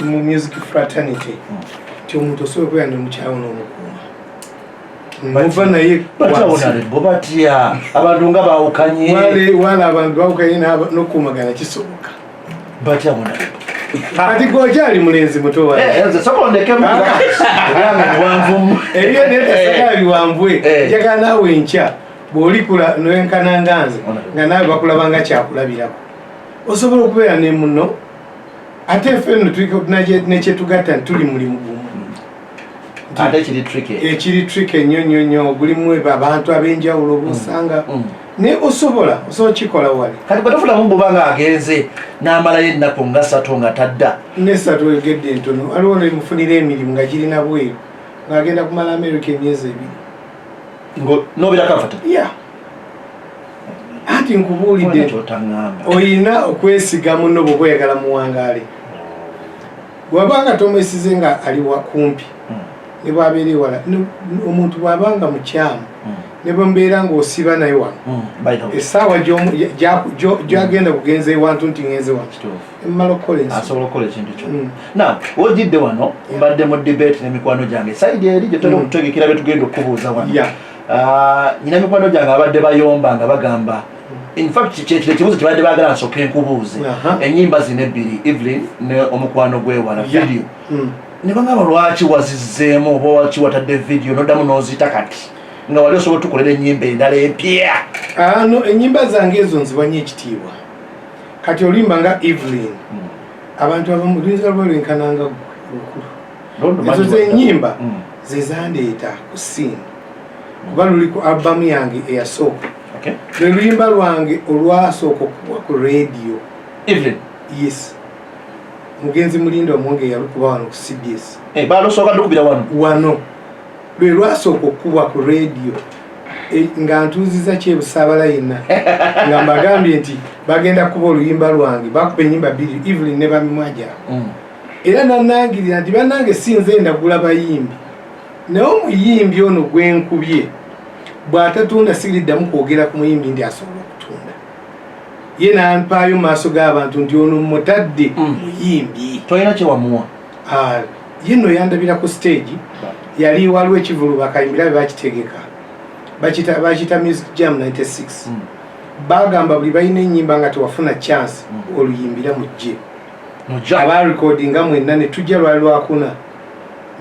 Mu music fraternity nti omuntu osobola okubeera ne mukyawo n'omukuuma muva naye batya batya abantu nga bawukanye. Wala abantu bawukanye n'okukuumagana kisoboka. Batya bona. Kati gwe okyali mulenzi muto wa eh, nze sokola ndekemu ebyange biwanvumu. Ebyo nedasagala biwanvwe. Njagala naawe enkya bw'olikula noyenkana nga nze, nga naawe bakulaba nga kyakulabirako, osobola okubeera ne muno. Ate ffe nno nekyetugatta nti tuli mulimu gumu. Ate kiri tricky. Ekiri tricky ennyo nnyo nnyo, gulimu abantu ab'enjawulo bosanga, naye osobola kikola wali. Kati bwe tofunamu buba nga agenze n'amalayo ennaku nga 3 nga tadda? Nesatu oyogedde entono. Waliwo nemufunira emirimu nga girina bweru, ng'agenda kumala America emyezi 2. Nobeera comfortable? Ya, anti nkubuulidde. Kyotaŋŋamba. Oyina okwesiga muno bw'oba oyagala muwangaale. Bw'abanga tomwesize nga ali wa kumpi, ne bw'abeera ewala, omuntu bw'abanga mukyamu, ne bwe mbeera ng'osiba naye wano, essaawa gy'agenda kugenza ewantu nti ngenze wano, emmala okukola ensi. Asobola okukola ekintu kyo. Now wojjidde wano, mbadde mu debate n'emikwano gyange side eri gye tutera okutegekera bye tugenda okubuuza wano. Ah, nyina mikwano gyange abadde bayomba nga bagamba, in fact kyekiro ekibuuzo kyebadde baagala nsooke nkubuuze. Ennyimba zino ebbiri, Evelyn ne Omukwano Gwewala, video, ne bagamba lwaki wazizzeemu oba waki watadde video noddamu n'ozita kati nga wali osobola otukolera ennyimba endala empya? Ano ennyimba zange ezo nziwanye ekitiibwa. Kati oluyimba nga Evelyn, abantu abamu luyinza luba lwenkananga gwe obukulu. Ezo zenyimba ze zandeeta ku scene, kuba luli ku albamu yange eyasooka. Lwe luyimba lwange olwasooka okubwa ku radio. Evelyn? Yes, mugenzi Mulindo Omonge yalukuba wano ku CBS. Eh, balusooka dukubira wano? Wano lwe lwasooka okukubwa ku radio. Nga ntuuziza kyebusaabala yenna nga mbagambye nti bagenda kuba oluyimba lwange. Bakuba enyimba bbiri, Evelyn ne Bamimwa Gyabwe. Era nanangirira nti bannange, si nze ndagula bayimbi, naye omuyimbi ono gwenkubye bw'atatunda siriddamu kwogera ku muyimbi ndi asobola okutunda. Ye nampaayo mu maaso g'abantu nti ono mutadde muyimbi. Tolina kyewamuwa? Ah, ye nno yandabira ku stage. Yali waliwo ekivulu bakayimbira be bakitegeka, bakita Music Jam 96. Bagamba buli balina ennyimba nga tewafuna chance oluyimbira mujje. Nojja. Abarekodinga mwenna ne tujja. Lwali lwakuna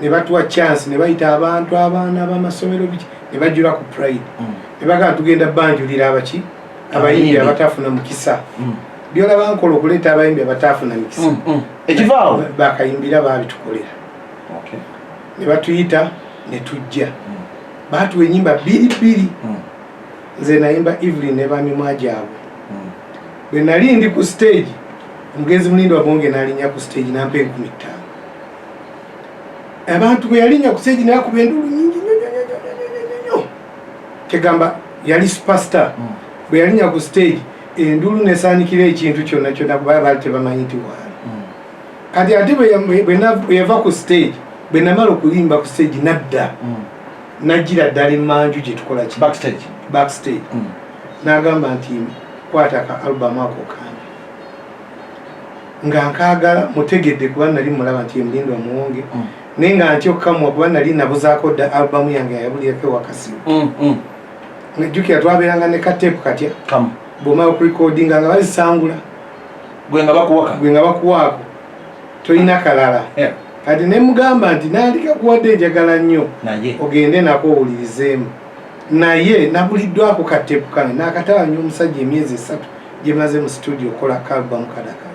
ne batuwa chance ne bayita abantu, abaana b'amasomero biki, ne bajjula ku Pride. Ne bagamba tugenda banjulira abaki abayimbi Abayimbi. abatafuna mukisa. Byolaba nkola okuleeta abayimbi abatafuna mikisa. Ekivaawo. Bakayimbira babitukolera. Ne batuyita ne tujja, batuwa enyimba bbiri bbiri. Nze nayimba Evelyn ne Bamimwa Gyabwe. Bwe nali ndi ku stage, omugenzi Mulindwa Bonge n'alinnya ku stage nampa 5000. Abantu bwe yalinnya ku stage nakuba enduulu nyingi nnyo nnyo nnyo nnyo nnyo nnyo nnyo, tegamba yali superstar. Bwe yalinnya ku stage enduulu nesaanikira ekintu kyonna kyonna, kuba baali tebamanyi nti waali. Kati ate bwe yava ku stage, bwe namala okuyimba ku stage, nadda najjira ddala emmanju gye tukola ki backstage. Backstage. N'agamba nti kwata ka album ako kange nga nkaagala. Mutegedde kuba nali mulaba nti ye Mulindwa Muwonge, naye nga ntya okukamuwa kuba nali nabuzaako dda albamu yange yayabulirako ewakasiwo. Jjukira twabeeranga ne kateepu katya. Kamu. Bw'omala okurekodinga nga bazisangula. Gwe nga bakuwaka. Gwe nga bakuwaako, tolina kalala. Kati ne mugamba nti nandika kuwadde, njagala nnyo naye ogende nako owulirizeemu, naye nabuliddwako kateepu kange n'akatabanya omusajja emyezi 3 gye maze mu studio okukola kalbamu kadaka.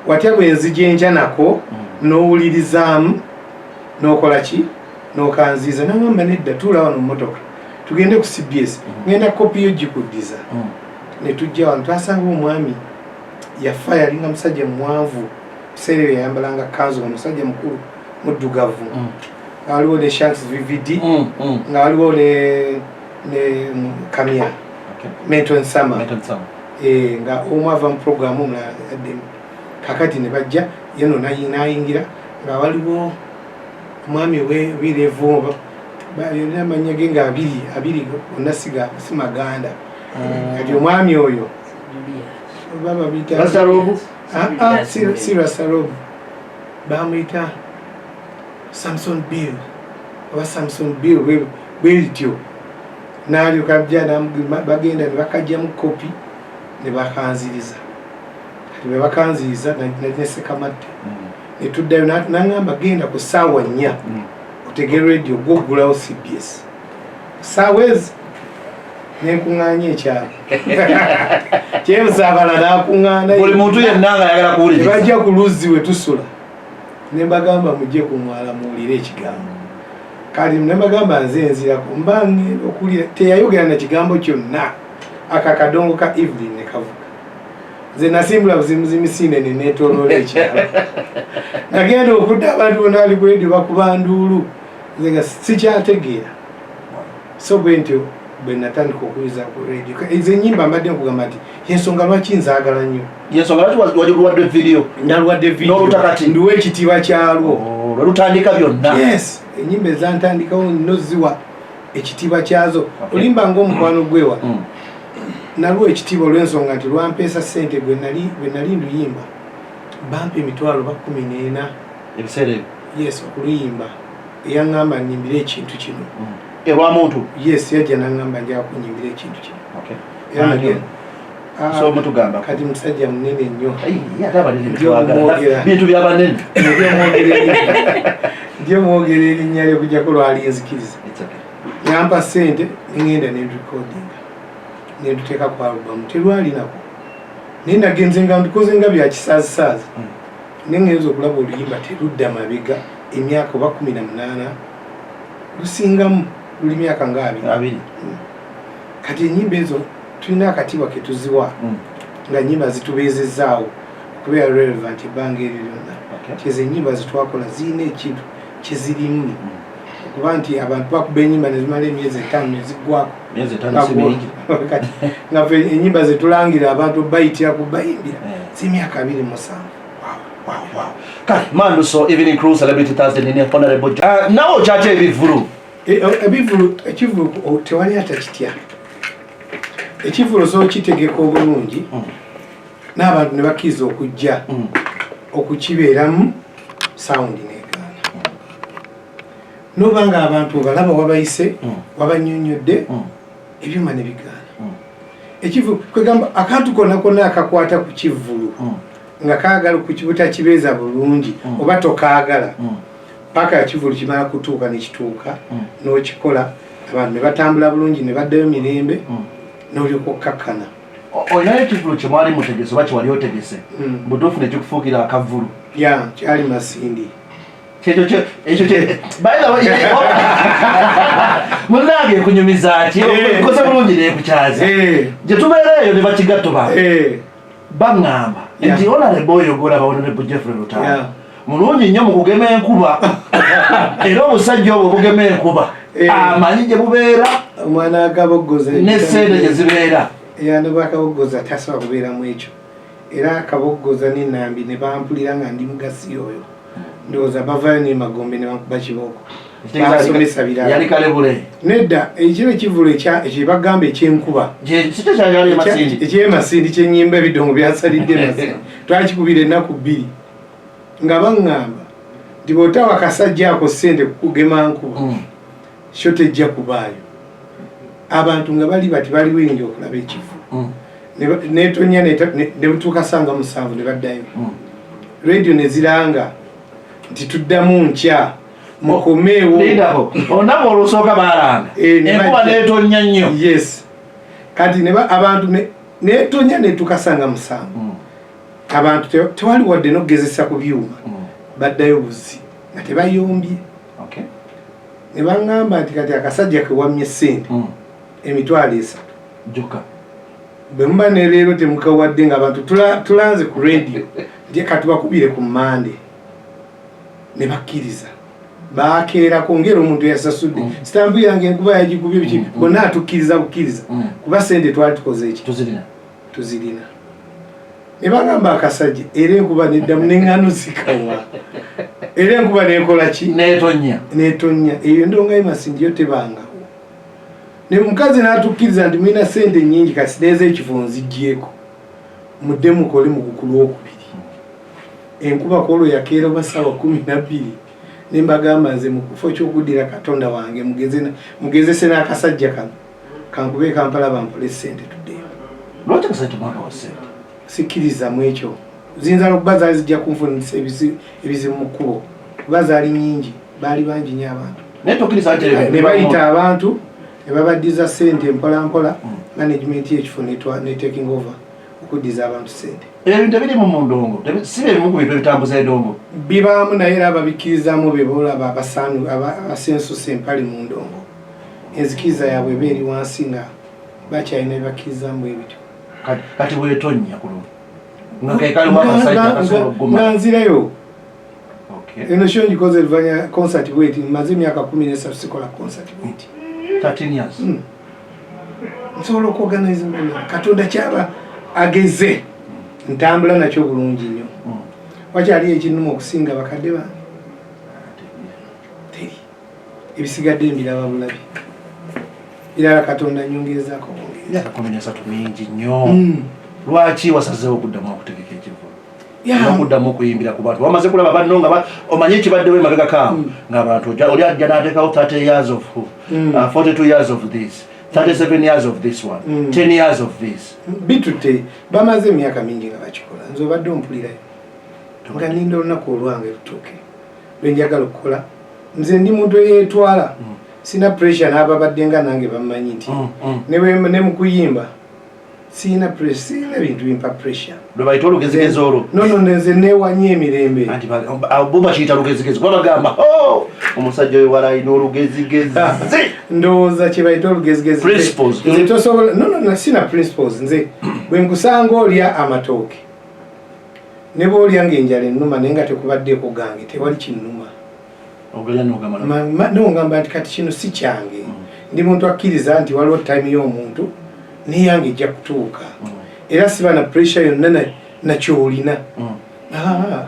Watya bwe nzija enkya nako n'owulirizaamu n'okola ki n'okanziiza? Nagamba nedda, tuula wano mu motoka tugende ku CBS, ngenda kopi yo gikuddiza. Ne tujja wano, twasanga omwami yafa, yalinga musajja muwanvu, biseera ebyo yayambalanga kanzu, nga musajja mukulu muddugavu, nga waliwo ne Shanks VVD, nga waliwo ne Kamya. Menton Summer. Menton Summer. Eh, nga omu ava mu programu, omulala addemu. Kakati ne bajja yeno nayingira nga waliwo omwami birevu, yalina amannya ge nga abiri abiri, gonna si maganda. Kati omwami oyo baba biyita Rasta Rob? Ah, ah, si Rasta Rob. Bamuyita Samson Bill oba Samson Bill bwe lityo, n'alyoka ajja, bagenda ne bakajjamu kopi ne bakanziriza. Kati bwe bakanziriza ne Sekamatte ne tuddayo, n'aŋŋamba, "Genda ku ssaawa 4 otege radio, gwoggulawo CBS saawa ezi." Nenkuŋŋaanya ekyalo kyebusaabala, nakuŋŋaana. Buli muntu yenna nga ayagala kuwuliriza. Tebajja ku luzzi we tusula, ne mbagamba, "Mujje ku mwala muwulire ekigambo." Kati ne mbagamba, "Nze nzirako mba ngenda okuwulira." Teyayogera na kigambo kyonna, aka akadongo ka Evelyn ne kavuga. Nze nasimbula buzimuzi misinde ne neetooloola ekyalo. Nagenda okudda, abantu bonna bali ku radio bakuba nduulu, nze nga sikyategeera. So bwe ntyo bwe natandika okuwuliza ku radio ezo ennyimba. Mbadde nkugamba nti yensonga lwaki nzaagala nnyo. Yensonga lwaki waluwadde video. Nalwadde video. N'olutakati. Nduwa ekitiibwa kyalwo. Oh, lwe lutandika byonna. Yes, enyimba ezantandikawo nno ziwa ekitiibwa kyazo. Olimba ngaomukwano gwewa nalwo ekitiibwa olw'ensonga nti lwampeesa ssente. Bwe nali nduyimba bampa emitwalo ba 14. Ebiseera ebyo? Yes, okuluyimba. Eyaŋŋamba nyimbire ekintu kino. Erwamuntu? Yes, yajja naŋŋamba, "Njala kunyimbira ekintu kino." Era Ani? Ah, So mutugamba. Kati musajja munene nnyo. Ate abanene Ndi betwagala. omwogera. Bintu byabanene. Ndi omwogera erinnya lye kujjako lwali nzikiriza. It's okay. Nampa sente, neŋŋenda nenrecordinga, nenduteeka ku album. Terwalinako, naye nagenze nga ndukoze nga bya kisaazisaazi. Nengenza okulaba oluyimba terudda mabega emyaka oba 18, lusingamu, luli myaka nga 20. 20. Kati enyimba ezo tulina akatiibwa ketuziwa nga nyimba zitubeezezaawo okubeera relevant ebbanga eryo lyonna. Kyezo enyimba zetwakola zirina ekintu kyezirimu, okuba nti abantu bakuba enyimba nezimala emyezi 5 neziggwako. Myezi 5 si mingi. Kati nga ffe enyimba zetulangira abantu bayitira ku bayimbira z'emyaka 27. Wow. Kale Manduso Evening Crew, Celebrity Thursday, nine Honorable nawe okyakya ebivulu? E, ebivulu, ekivulu tewali atakitya. Ekivulu osobola okitegeka obulungi n'abantu ne bakkiriza okujja okukibeeramu, sound negaana, noba nga abantu obalaba wabayise, wabanyonyodde, ebyuma ne bigaana. Ekivulu kwegamba akantu konna konna akakwata ku kivulu nga kaagala kukibutakibeeza bulungi oba tokaagala, paka ekivulu kimala kutuuka nekituuka, n'okikola, abantu ne batambula bulungi ne baddayo mirembe, n'olyoka okkakkana. Olinayo ekivulu kyemwali mutegese oba kyewali otegese butuufu nekikufuukira akavulu? Ya, kyali Masindi. Kyekyo ekyo kye, by the way, munnange nkunyumiza ki? Nkoze bulungi nekukyaza. Gye tubeera eyo ne bakigatto bange baŋŋamba nti honorable oyo gwolaba, Honorable Jeffrey Lutaaya, mulungi nnyo mu kugema enkuba, era obusajja obwo bugema enkuba, amanyi gye bubeera Omwana akaboggoza ne sente gye zibeera. Yanoba akaboggoza tasobola kubeeramu ekyo, era akaboggoza n'enambi ne bampulira nga ndi mugasi oyo, ndowooza bavayo nemagombe ne bankuba kibooko. Bansomesa birala. Yali kalebule? Nedda, ekiro ekivulu ekyebagamba ekyenkuba. Kikyo kyayali Emasindi? Ekyemasindi kyenyimba ebidongo byasalidde Emasindi, twakikubira ennaku 2 nga baŋŋamba nti bw'otawa kasajja ako ssente kukugema nkuba, kyo tejja kubaayo. Abantu nga bali bati bali wiringi okulaba ekivu. Netonya ne butuuka sanga 7 ne baddayo. Radio ne ziranga nti tuddamu nkya, mukomeewo. Lindako, olunaku olusooka baalanga Eh, ne enkuba bajja. netonya nnyo. Yes, kati ne abantu netonya netuuka sanga 7, abantu tewali wadde n'okugezesa ku byuma. Baddayo buzi nga tebayombye. Ne baŋŋamba nti kati akasajja kewammye ssente 300,000 Jjuka. Bwe muba ne leero temukawadde, nga abantu tulanze ku radio nti katubakubire ku Mande, ne bakkiriza bakeerako ngera omuntu yasasudde sitampu yange, enkuba yagikubye biki, bonna atukkiriza bukkiriza kuba sente twali tukoze eki? Tuzirina. Tuzirina. Ne bagamba akasajja, era enkuba neddamu neŋŋano zikawa, era enkuba nekola ki? Netonya. Netonya. Eyo endonga y'Emasindi yo tebangawo. Ne mukazi n'atukkiriza nti mulina sente nnyingi, kasi neeza ekifo nzigyeko, mudde mukole mu ku lwokubiri. Enkuba ku olwo yakeera oba ssaawa 12, ne mbagamba, nze mu kifo ky'okuddira Katonda wange mugezese n'akasajja kano, kankube e Kampala bampole ssente tuddeyo. Lwaki akasajja temwakawa ssente? Sikkiriza mu ekyo. Ziyinza n'okuba zaali zijja kunfunisa ebizibu mu kkubo, kuba zaali nnyingi, baali bangi nnyo abantu. Naye tokkiriza nti ne bayita abantu ne babaddiza ssente mpola mpola. Management y'ekifo ne taking over okuddiza abantu ssente. Ebintu ebirimu mu ndongo si bye bimu ku bintu ebitambuza endongo? Bibaamu, naye era ababikkirizaamu be boolaba abasensusa empale mu ndongo, enzikiriza yaabwe eba eri wansi nga bakyalina byebakkirizamu bwe bityo. Kati bwetonnya ku luno nga ke kaliwo akasajja akasobola okuguma? Nga nzirayo. Eno show ngikoze oluvanyuma concert bweti, maze emyaka 13 sikola concert bweti. 13 years. Nsobola okuorganize bonna. Katonda kyaba ageze ntambula nakyo bulungi nnyo. Wakyaliyo ekinnuma okusinga bakadde bange? Teri. Ebisigadde mbiraba bulabi, birala Katonda nyongerezaako bwongereza. Emyaka 13 mingi nnyo. Lwaki wasazeewo okuddamu okutegeka ekivvulu n'okuddamu okuyimbira ku bantu? Wamaze kulaba banno nga omanye ekibaddewo emabega kaawo, ng'abantu oli ajja n'ateekawo 30 years of 42 years of this, 37 years of this one, 10 years of this. Bitutte, bamaze emyaka mingi nga bakikola. Nze obadde ompulirayo nga ninda olunaku olwange lutuuke lwenjagala okukola. Nze ndi muntu eyeetwala, sina pressure, n'ababadde nga nange bamanyi nti ne mu kuyimba siyina pressure, siyina bintu bimpa pressure. Lwe bayita olugezigezi olwo. No, nze neewanya emirembe. Anti bo bakiyita lugezigezi kuba bagamba, "Oh, omusajja oyo wala alina olugezigezi." Ndowooza kye bayita olugezigezi. Principles. Nze tosobola, no, sina principles. Nze bwe nkusanga olya amatooke ne bw'olya ng'enjala ennuma, naye nga tekubaddeeko gange, tewali kinnuma. Ogalya n'ogamala. No ngamba nti kati kino si kyange. Ndi muntu akkiriza nti waliwo time y'omuntu neyange ejja kutuuka, era siba na pressure yonna nakyolina. Ah,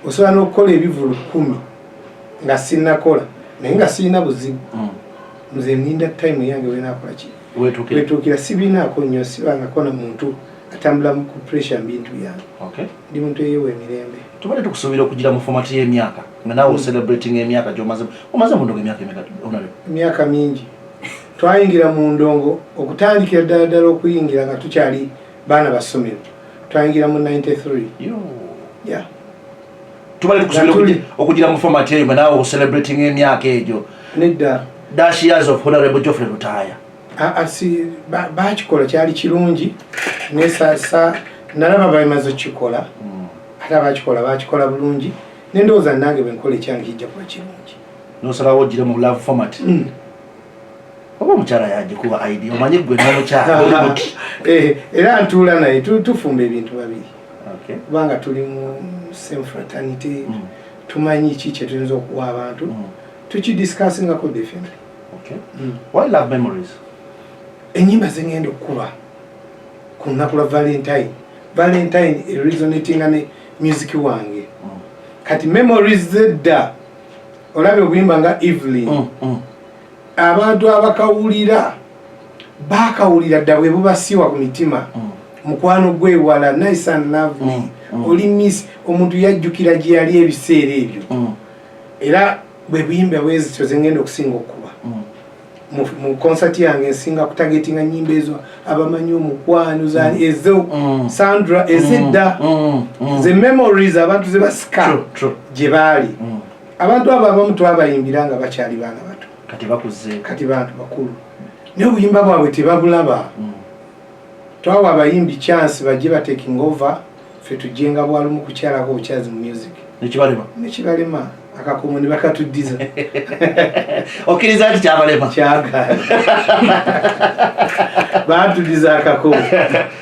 osobola n'okukola ebivulu 10 nga sinnakola, naye nga sirina buzibu. Nze ninda time yange wenakola ki wetuukira. Wetuukira. Sibinaako nnyo, sibangako na muntu atambula ku pressure mu bintu byange. Ndi muntu eyewa emirembe. Tubadde tukusuubira okugira mu format y'emyaka nga naawe ocelebrating emyaka gy'omaze. Omaze mu ndongo emyaka emeka, Honorable? Emyaka mingi. Twayingira mu ndongo, okutandikira ddala ddala okuyingira nga tukyali baana ba ssomero, twayingira mu 93. Yo. Yeah. Tubadde tukusuubira Nga okugira mu format eyo nga naawe ocelebrating emyaka egyo. Nedda. Dash years of Honorable Geoffrey Lutaaya. Ah, ah, si bakikola kyali kirungi, naye nalaba bamaze okukikola, ate abakikola bakikola bulungi, nendowooza nange bwenkola ekyange kijja kuba kirungi. Nosalawo ogire mu love format. Oba omukyala yagikuwa idea? Omanyi gwe n'omukyala oli buti. Eh, era ntuula naye tufumba ebintu babiri, kubanga tuli mu same fraternity. Tumanyi ki kyetuyinza okuwa abantu. Tukidiscussingako definitely. Okay. Why love memories? Enyimba zengenda okukuba ku lunaku lwa Valentine, Valentine eresonatinga ne music wange. Kati memories zedda, olabye obuyimba nga Evelyn, abantu abakawulira bakawulira dda, bwe bubasiwa ku mitima. Mukwano gwewala, nice and lovely. Oli miss omuntu yajjukira gye yali ebiseera ebyo. Era bwe buyimba bwezityo zengenda okusinga okukuba mu concert yange. Nsinga kutargetinga nyimba ezo abamanyi omukwano zani ezo. Sandra, ezedda. Ze memories abantu ze basika True, true. gye baali. Abantu abo abamu twabayimbira nga bakyali baana bato. Kati bakuze. Kati bantu bakulu, naye obuyimba bwabwe tebabulaba. Twawa abayimbi chance bajje bataking over, ffe tujjenga bwalumu kukyalako bukyazi mu music. Nekibalema. Nekibalema, akakomo ne bakatuddiza. Okkiriza nti kyabalema? Kyagaana, batudiza akakomo,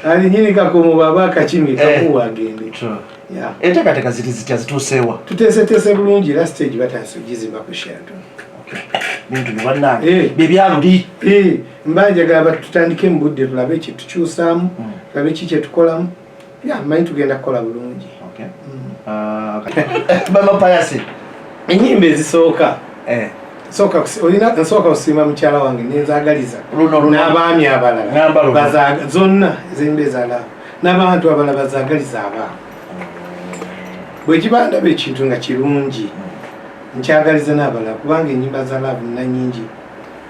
ali nyini kakomo bwaba akakimye kamuwa agende. True. Yeah. Enteekateeka ziri zitya, zituuseewa? Tuteeseteese bulungi, era stage batandise ogizimba ku Sheraton. Bintu bibannange Eh. byebyaluli. Eh, mba njagala tutandike mu budde, tulabe kye tukyusaamu, tulabe ki kyetukolamu. Ya, manyi tugenda kukola bulungi. Okay. Ah, Mama Payasi. Enyimba ezisooka, Eh. olina nsooka kusiima mukyala wange nenzagaliza Luno, luno. n'abaami abalala. Ngamba luno. Zonna ez'enyimba ezalaavu n'abantu abalala bazaagaliza abaana. Bwe kiba ndaba ekintu nga kirungi, nkyagaliza n'abalala, kubanga ennyimba za love nina nyingi,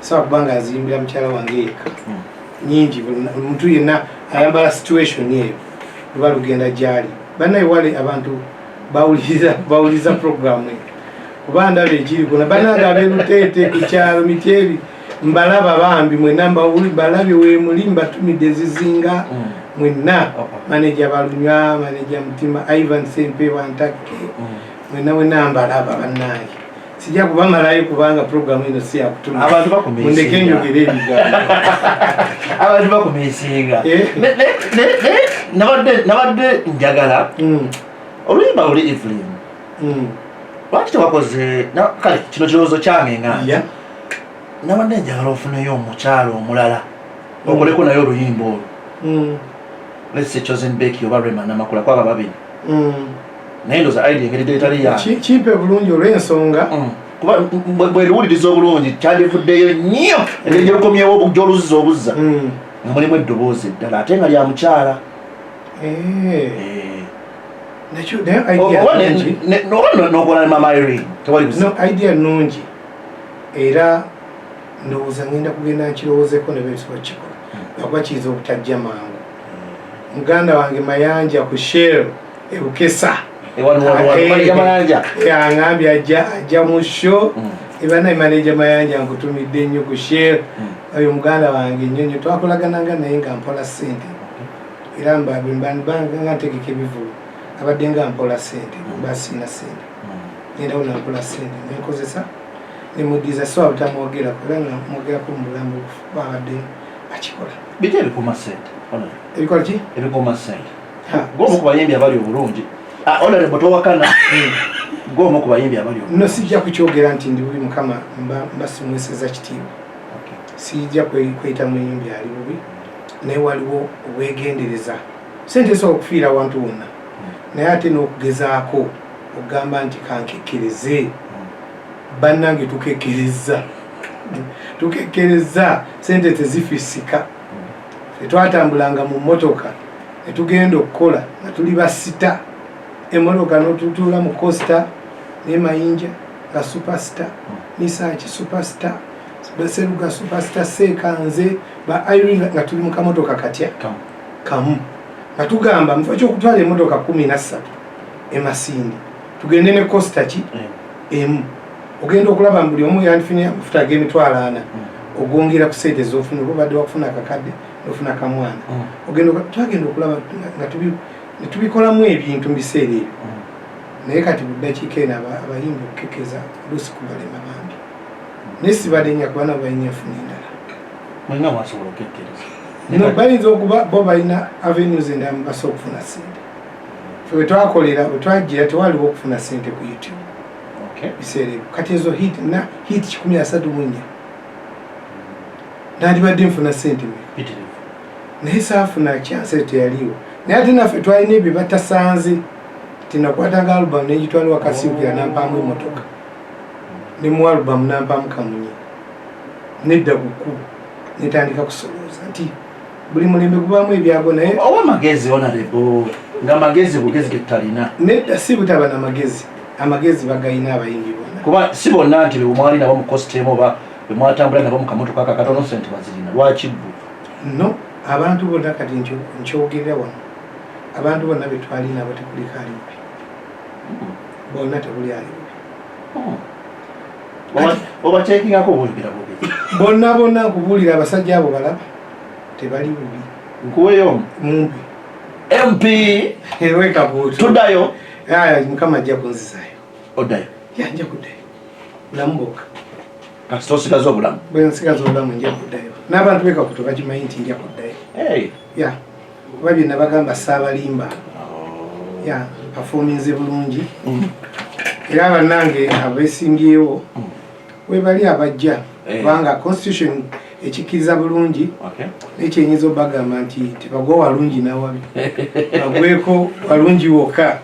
sobola kubanga nziyimbira mukyala wange yekka. Nyingi, buli muntu yenna ayambala situation eyo luba lugenda gyali. Bannaye, wale abantu bawuliriza programu eyo, kuba ndaba ekiri kuna. Bannange ab'eruteete ku kyalo Mityebi, mbalaba bambi mwenna, mbalabye weemuli, mbatumidde ezizinga mwenna. Maneja Balunywa, maneja Mutima, Ivan Sempewa Ntakke, mwenna mwenna mbalaba bannange. Sijja kubamalayo kubanga programu eno si yakutuma. Abantu bakumisinga. Mundeke njogere ebigambo. Abantu bakumisinga. Eh. Nabadde njagala oluyimba luli Evelyn. Lwaki tewakoze kale kino kirowoozo kyange nga nze. Nabadde njagala ofuneyo omukyalo omulala okoleko naye oluyimba olwo. Let's say Chosen Becky oba Rema Namakula, kwaba babiri. Naye ndoza idea engeri gyetali yange. Kimpe bulungi olw'ensonga. Kuba bweruwuliriza obulungi kyandivuddeyo nnyo engeri gyerukomyewo gy'oluzza obuzza nga mulimu eddoboozi eddala ate nga lya mukyala. Eh. Nakyo naye idea Oba nnungi. Oba nokola ne Mama Irene, tewali buzibu. No, idea nnungi, era ndowooza ngenda kugenda nkirowoozeko ne bebisobola kukikola, lwakuba kiyinza obutajja mangu. Muganda wange Mayanja ku Shell ebukesa. Mayanja. Aŋambye ajja mu show. Ebana maneja Mayanja, nkutumidde nnyo ku Shell. Oyo muganda wange nnyo nnyo, twakolagananga naye nga mpola ssente, era nga ntegeka ebivulu abadde nga mpola ssente, basiina ssente ngendawo nampola ssente nenkozesa nemudiza, so abutamwogerako, era namwogerako mu bulamu bwabadde akikola. Biki ebikuuma ssente? Ebikola ki? Ebikuuma ssente. Gwomu ku bayimbi abali obulungi. Ah, honorable, towakana, gwomu ku bayimbi abali obulungi. No, sijja kukyogera nti ndi bubi. Mukama mba simweseza kitiibwa. Sijja kweyita muyimbi ali bubi, naye waliwo obwegendereza. Sente esobola okufiira awantu wonna, naye ate n'okugezaako okugamba nti kankekkereze. Bannange, tukekkereza, tukekkereza, sente tezifisika. Tetwatambulanga mu mmotoka netugenda okukola nga tuli basita emmotoka, notutuula mu Coaster nemayinja nga superstar, Misaki superstar, Seruga superstar, Sekanze, ba Irene, nga tuli mu kamotoka katya kamu, nga tugamba mufo kyokutwala emotoka 13 emasindi, tugende ne Coaster ki emu. Ogenda okulaba buli omu yandifunye amafuta ag'emitwalo 40, ogwongera ku sente zofuna, oba obadde wakufuna akakadde nofuna kamwana. Ogenda twagenda okulaba nga netubikolamu ebintu mu biseera ebyo. Naye kati buddakiika eno abayimbi okukekeza oluusi kubalema bambi, naye sibalenya kuba nabo balina enfuna endala. Mulina mwasobola okukekkereza. No, bayinza okuba bo balina avenues endala mubasobola okufuna sente. Fe wetwakolera, wetwagira, tewaliwo okufuna sente ku YouTube biseera ebyo. Kati ezo hit na hit 134, nandibadde nfuna sente meka? Naye saafuna chance, teyaliwo. Naye ate naffe twalina ebyo batasanze, tinakwatanga album negitwala wakasiukira nampaamu emotoka, nemu album nampaamu kamunye, nedda ku kkubo netandika kusolooza nti buli mulembe gubaamu ebyago, naye Oba amagezi, honorable, nga magezi bugezi getutalina. Nedda, si butaba na magezi, amagezi bagayina abayimbi bonna. Kuba si bonna nti bemwali nabo mu Coaster emu oba bemwatambula nabo mu kamotoka aka katono sente bazirina. Lwaki gwe? No, abantu bonna kati nkyogerera wano, abantu bonna betwali nabo tekuliko ali bubi, bonna tekuli ali bubi. Obakyekingako obuulira bubi? Bonna bonna nkubuulira, abasajja abo balaba tebali bubi. Nkuweyo? Mumpi. MP. Ewekabuutu. Tuddayo. Aya, Mukama ajja kunzizaayo. Oddayo? Ya, nja kuddayo, bulamu bwokka. Kasita osigaza obulamu. Bwe nsigaza obulamu nja kuddayo, n'abantu bekakuto bakimanyi nti nja kuddayo. Ya, kuba bye nabagamba saabalimba. Ya, performinze bulungi. Era bannange abeesimbyewo webali abajja, kubanga constitution ekikkiriza bulungi. Naye kyenyinza obagamba nti tebagwa walungi nawabi, bagweko walungi wokka,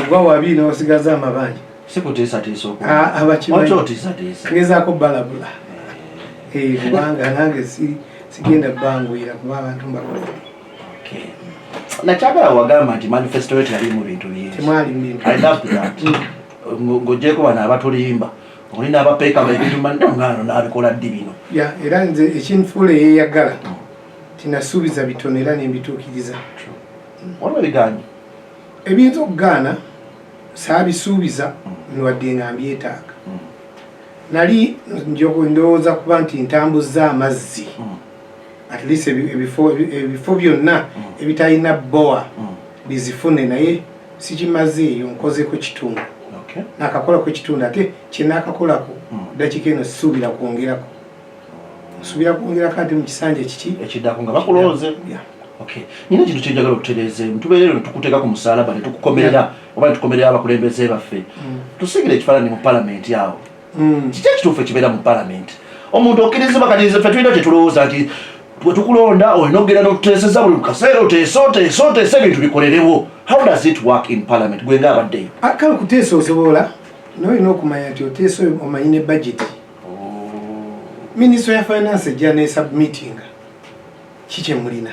ogwa wabi newasigaza amabanja. Sikutiisatiisa. Ah, abakimanyi. Lwaki otiisatiisa? Ngezaako balabula. Eh, kubanga nange sigenda banguyira kuba abantu mbakoledde. Okay. Nakyagala wagamba nti manifesto yo teyalimu bintu bingi. Temwalimu bintu. I love that. Ng'ogyeko bano abatulimba, olina abapeeka ebintu ngano n'abikola ddi bino. Ya, era nze ekinfuula eyeeyagala tinasuubiza bitono era nembituukiriza. Waliwo ebiganyi? Ebiyinza okugaana saabisuubiza wadde nga mbyetaaga. Nali ndowooza kuba nti ntambuzza amazzi, at least ebifo byonna ebitalina bowa bizifune, naye sikimazeeyo, nkozeko kitundu. Nakakolako ekitundu, ate kyenakakolako dakiika eno sisuubira kwongerako, nsuubira kwongerako ate mu kisanja kiki? Ekiddako nga bakulonze. Yeah. Okay, nina ekintu kyenjagala okutereezeemu. Tubeere eno tukuteeka ku musalaba ne tukukomerera oba ne tukomerera abakulembeze baffe. Tusiigire ekifaananyi mu palamenti awo. Kiki ekituufu ekibeera mu palamenti? Omuntu okkirizibwa? Kati ffe tulina kyetulowooza nti bwe tukulonda olina okugenda n'otuteeseza buli kaseera, oteese, oteese, oteese, ebintu bikolerewo. How does it work in parliament, gwe nga abaddeyo? Ah, kale okuteesa osobola, naye olina okumanya nti oteesa omanyi ne budget. Minisitule ya finance ejja ne submittinga ki kyemulina.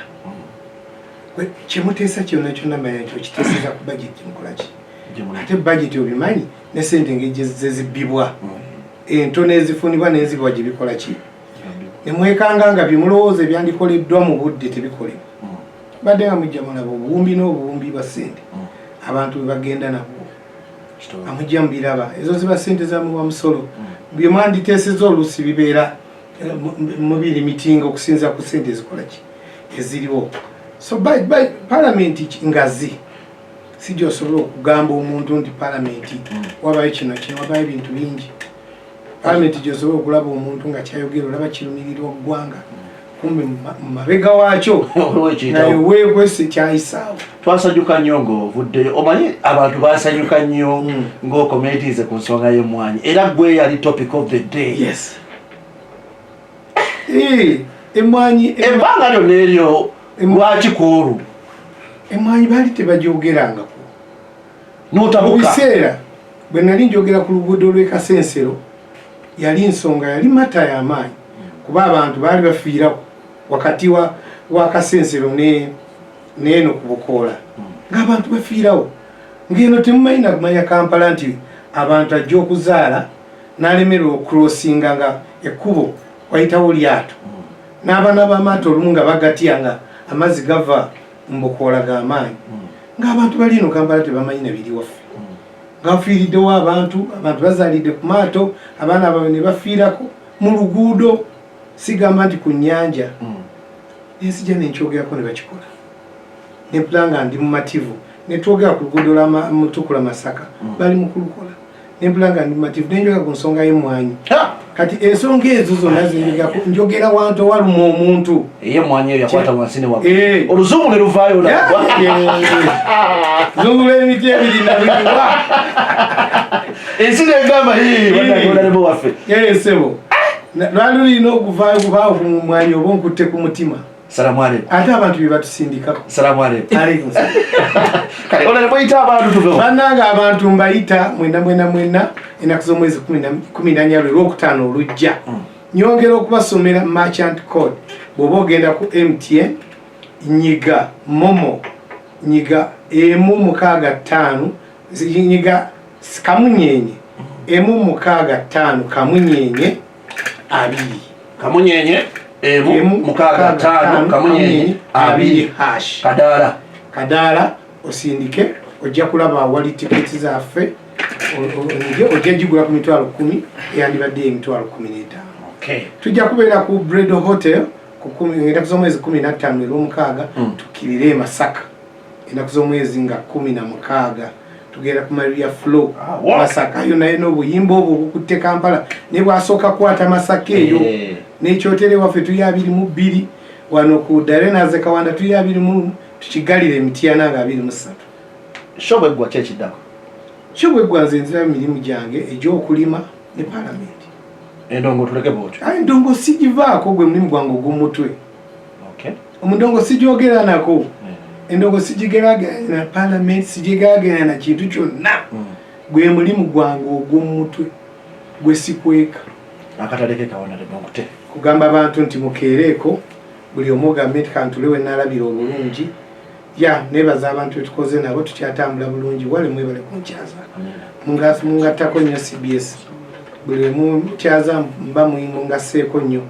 Kyemuteesa kyonna kyonna, manya nti okiteeseza ku budget gyemukolaki, ate budget obimanyi ne sente engeri zezibbibwa, entono ezifunibwa n'enzibwa gye bikola ki, nemwekanga nga byemulowooza ebyandikoleddwa mu budde tebikolebwa. Badde nga mujja mulaba obuwumbi n'obuwumbi bwa ssente abantu bwe bagenda nabwo, amujja mubiraba, ezo ziba ssente za muwa musolo. Bye mwanditeeseza oluusi bibeera mubiri mitinga okusinza ku ssente ezikola ki eziriwo. So palamenti ngazi, si gyosobola okugamba omuntu nti palamenti wabayo kino kino, wabayo ebintu bingi. Palamenti gyosobola okulaba omuntu nga kyayogera olaba kirumirirwa ggwanga, kumbe mu mabega waakyo Waliwo ekiyitawo. Naye weekwese kyayisaawo. Twasanyuka nnyo ng'ovuddeyo. Omanyi abantu basanyuka nnyo ng'okomentize ku nsonga y'emmwanyi, era gwe yali topic of the day. Yes. Emmwanyi Ebbanga lyonna eryo, lwaki ku olwo? Emmwanyi baali tebagyogerangako. Mu N'otabuka. biseera bwe nali njogera ku luguudo lw'e Kasensero, yali nsonga, yali matter y'amaanyi, kuba abantu baali bafiira wakati wa Kasensero neeno ku Bukoola, ng'abantu bafiirawo, ng'eno temumanyi nakumanya Kampala nti abantu ajja okuzaala n'alemererwa okucrossinga nga ekkubo wayitawo lyato, n'abaana b'amaato olumu nga bagatya nga amazzi gava mu Bukoola g'amaanyi, ng'abantu bali eno Kampala tebamanyi na biri waffe, nga bafiiriddewo abantu, abantu bazaalidde ku maato, abaana baabwe ne bafiirako mu luguudo, sigamba nti ku nnyanja. Nenzija nenkyogerako ne bakikola, nempula nga ndi mumativu. Netwogera ku luguudo lwa Mutukula Masaka, bali mu kulukola, nempula nga ndi mumativu. Nenjogera ku nsonga y'emmwanyi. Kati ensonga ezo zonna zenjogerako, njogera wantu owaluma omuntu. Ey'emmwanyi eyo yakwata wansi ne waggulu. Oluzungu ne luvaayo nagwa. Zungula emiti ebiri nabiriwa. Ensi negamba bannange waffe. Sebo, lwali lulina okuvaayo kubaawo ku mwanyi oba onkutte ku mutima. Salamu aleikum. Ate abantu bye batusindikako. Salamu aleikum. Aleikum salaam. Kale olale muyita abantu tuvewo. Bannange abantu mbayita mwena mwena mwena, ennaku z'omwezi 14 lwe lwokutaano olujja. Nyongera okubasomera merchant code. Bw'oba ogenda ku MTN, nyiga momo, nyiga 165, nyiga kamunyenye 165 kamunyenye 20. Kamunyenye emu 1 6 5 kamunyenye 20 hash. Kadaala. Kadaala osindike, ojja kulaba awali tiketi zaffe, ojja gigula ku 100,000 eyandibadde 15,000. Tujja kubeera ku Bredo Hotel ku ennaku z'omwezi 15 erwomukaaga. Tukkirire e Masaka ennaku z'omwezi nga 16, tugenda ku Maria Flo. Ah, wow. Masaka yo naye n'obuyimba obwo obukutte Kampala naye bwasooka kukwata Masaka eyo. N'ekyotere waffe tuli 22, wano ku Darenaze Kawanda tuli 21, tukigalire Emityana nga 23. Show bweggwa ki ekiddako? Kyo bweggwa nze nzira mu mirimu gyange egy'okulima ne palamenti. Endongo tuleke bwotyo? Aye, endongo sigivaako, gwe mulimu gwange ogw'omutwe. Omudongo sigyogera nako. Endongo sigigeraageranya na palamenti, sigigeraageranya na kintu kyonna. Gwe mulimu gwange ogw'omutwe gwe sikweka. Akatale ke kawona tebankute. Kugamba abantu nti mukeereeko, buli omu ogambe nti kantule we naalabira obulungi. Ya, nebaza abantu betukoze nabo, tukyatambula bulungi. Wale mwebale kunkyaza, mungattako nnyo. CBS, buli wemukyaza mba mungasseeko nnyo.